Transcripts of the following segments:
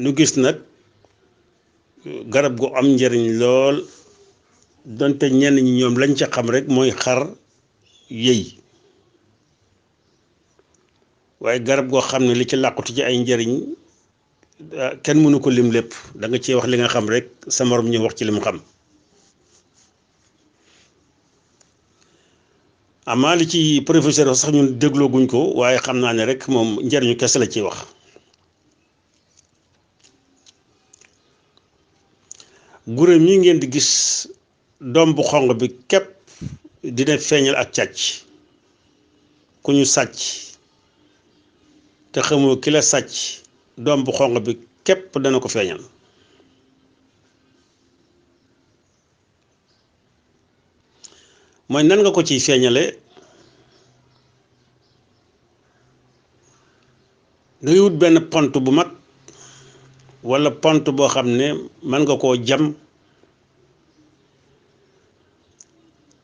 nu gis nag garab gu am njariñ lool donte ñenn ñi ñoom lañ ca xam rek mooy xar yëy waaye garab goo xam ne li ci làqutu ci ay njariñ kenn mënu ko lim lépp da nga cee wax li nga xam rek sa morom ñu wax ci lim xam amaa li ci professeur sax ñun dégloo guñ ko waaye xam naa ne rek moom njariñu kese la ciy wax gure mii ngeen di gis doom bu xong bi képp dina feeñal ak càcc ku ñu sàcc te xamoo ki la sàcc doom bu xong bi képp dana ko feeñal mooy nan nga ko ciy feeñale dangay wut benn pont bu mag walla pont boo xam ne mën nga koo jam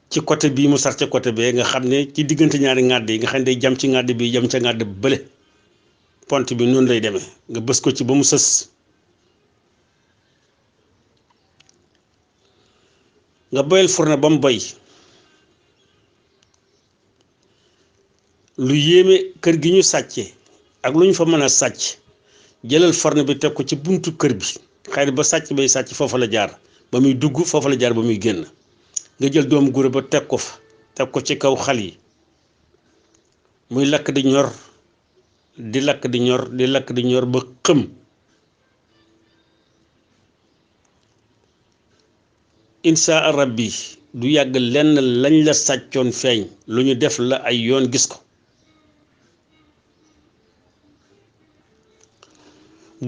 ci côté bii mu sar ca côté bee nga xam ne ci diggante ñaari ŋàdd yi nga xam ne day jam ci ŋàdd bi jam ca ŋàdd bële pont bi noonu lay demee nga bës ko ci ba mu sës nga boyal fourne ba mu boy lu yéeme kër gi ñu sàcce ak lu ñu fa mën a sàcc jëlal fourne bi teg ko ci buntu kër bi xëy na ba sàcc bay sàcc foofa la jaar ba muy dugg foofa la jaar ba muy génn nga jël doomu gure ba teg ko fa teg ko ci kaw xal yi muy lakk di ñor di lakk di ñor di lakk di ñor ba xëm insha rabbi du yàgg lenn lañ la sàccoon feeñ lu ñu def la ay yoon gis ko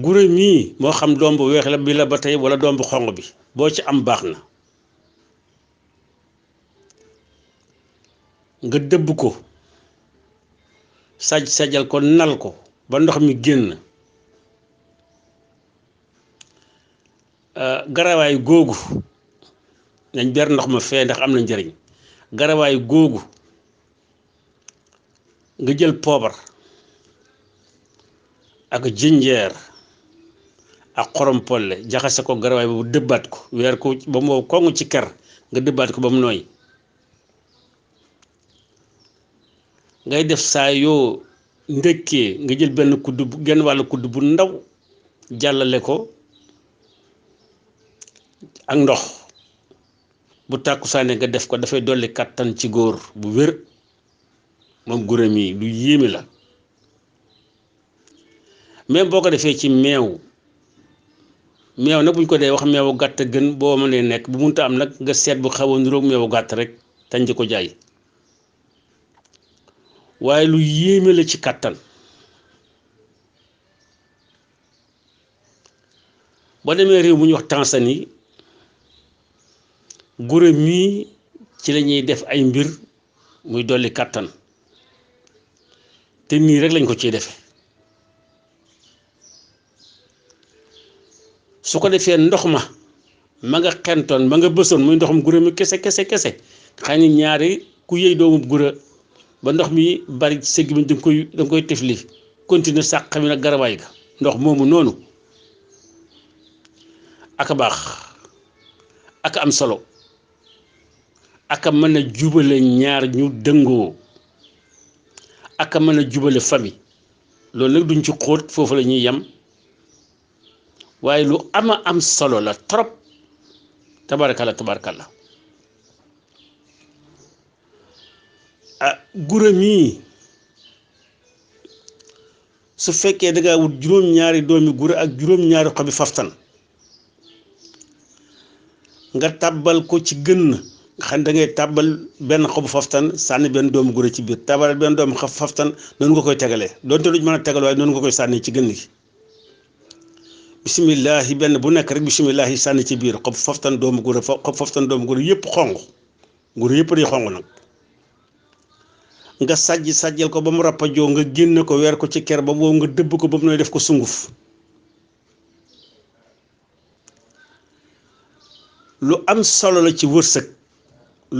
gure mii moo xam doom bu weex la bi la ba tey wala doom bu xong bi boo ci am baax na nga dëbb ko sajal ko nal ko ba ndox mi génn garawaay googu nañ ber ndox ma fee ndax am na njëriñ garawaay googu nga jël poobar ak jinjeer ak xorom polle jaxase ko garawaay boobu dëbbaat ko weer ko ba mu wow koŋ ci ker nga dëbbaat ko ba mu nooy ngay def saa yoo ndëkkee nga jël benn kudd bu genn wàllu kudd bu ndaw jàllale ko ak ndox bu tàkkusaane nga def ko dafay dolli kàttan ci góor bu wér moom gure mi lu yéeme la même boo ko defee ci meew nag buñ ko dee wax meewu gàtt gën boo mënee nekk bu munta am nag nga seet bu xaw a niroog meewu gàtt rek tañ di ko jaay waaye lu yéeme la ci kàttan boo demee réew bu ñuy wax Tanzanie gure mii ci la ñuy def ay mbir muy dolli kàttan te nii rek lañ ko ciy defe su ko defee ndox ma nga xentoon ma nga bësoon muy ndoxum gure mi kese xëy na ñaari ku yëy doomu gure ba ndox mi bari ci segg mi danga koy tifli continuer sàq mi nag garawaay ga ndox moomu noonu aka baax aka am solo aka mën a jubale ñaar ñu dëngoo aka mën a jubale famille loolu nag duñ ci xóot foofu la ñuy yem waaye lu ama am solo la trop tabarakalla gure mii su fekkee dangaa wut juróom-ñaari doomi gure ak juróom-ñaari xobi faftan nga tàbbal ko ci gën nga xam da ngay tàbbal benn xobu faftan sànni benn doomu gure ci biir tàbbal benn doomu faftan noonu nga koy tegalee doonte luñ mën a tegal waaye noonu nga koy sànni ci gën gi bisimillahi benn bu nekk rek bisimillahi sànni ci biir xob faftan doomu gure yëpp xong gure yëpp day xong nag nga sàjjal ko ba mu rappajoo nga génne ko weer ko ci ker ba boobu nga dëbb ko ba mu nooy def ko sunguf lu am solo la ci wërsëg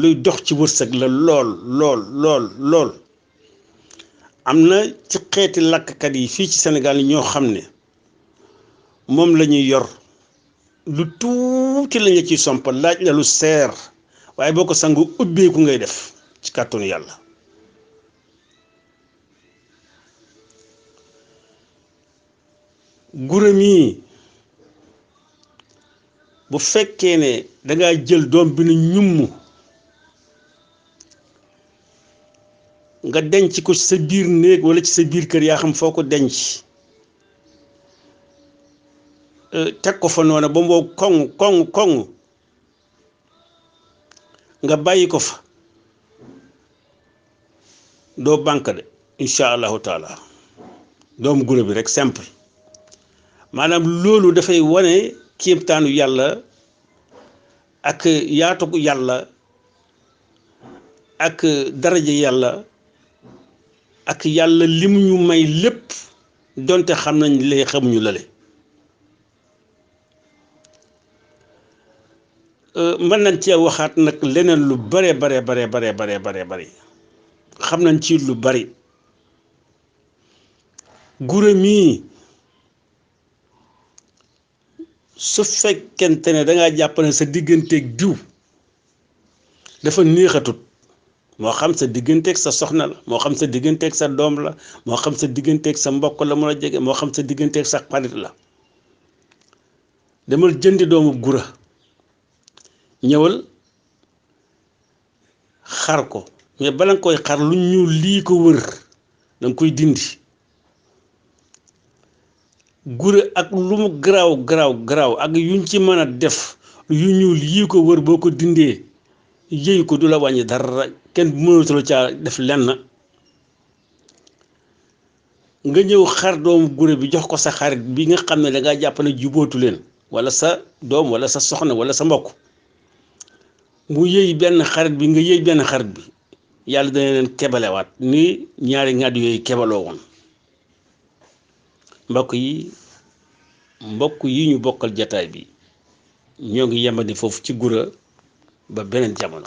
luy dox ci wërsëg la lool am na ci xeeti lakkkat yi fii ci Sénégal ñoo xam ne moom la ñuy yor lu tuuti lañu ci sompal laaj la lu seer waaye boo ko sangu ubbeeku ngay def ci kàttanu yàlla. gura mii bu fekkee ne danga jël doom bi nu ñumm nga denc ko ci sa biir néeg walla ci sa biir kër yaa xam foo ko denc teg ko fa noona ba mu wow koŋ nga bàyyi ko fa doo banque de incha allahu taala doomu gura bi rek simple maanaam loolu dafay wane kéemtaanu yàlla ak yaatu yàlla ak daraja yàlla ak yàlla lim ñu may lépp donte xam nañ lee xamuñu lale mën nañ cee waxaat nag leneen lu bare xam nañ ci lu bari gura mii su fekkente ne dangaa jàpp ne sa digganteeg diw dafa neexatut moo xam sa digganteeg sa soxna la moo xam sa digganteeg sa doom la moo xam sa digganteeg sa mbokk la mu la jege moo xam sa digganteeg sa xarit la demal jëndi doomu gura ñëwal xar ko mais bala nga koy xar lu ñuul lii ko wër danga koy dindi gura ak lu mu garaaw ak yuñ ci mën a def yu ñuul yii ko wër boo ko dindee yëy ko du la wàññi dara kenn mënatula caa def lenn nga ñëw xar doomu gura bi jox ko sa xarit bi nga xam ne dangaa jàpp ne jubootu leen walla sa doom walla sa soxna walla sa mbokk mu yëy benn xarit bi nga yëy benn xarit bi yàlla dana leen kebalewaat ni ñaari ngàdd yooyu kebaloo woon mbokk yi ñu bokkal jataay bi ñoo ngi yemandi foofu ci gura ba beneen jamono.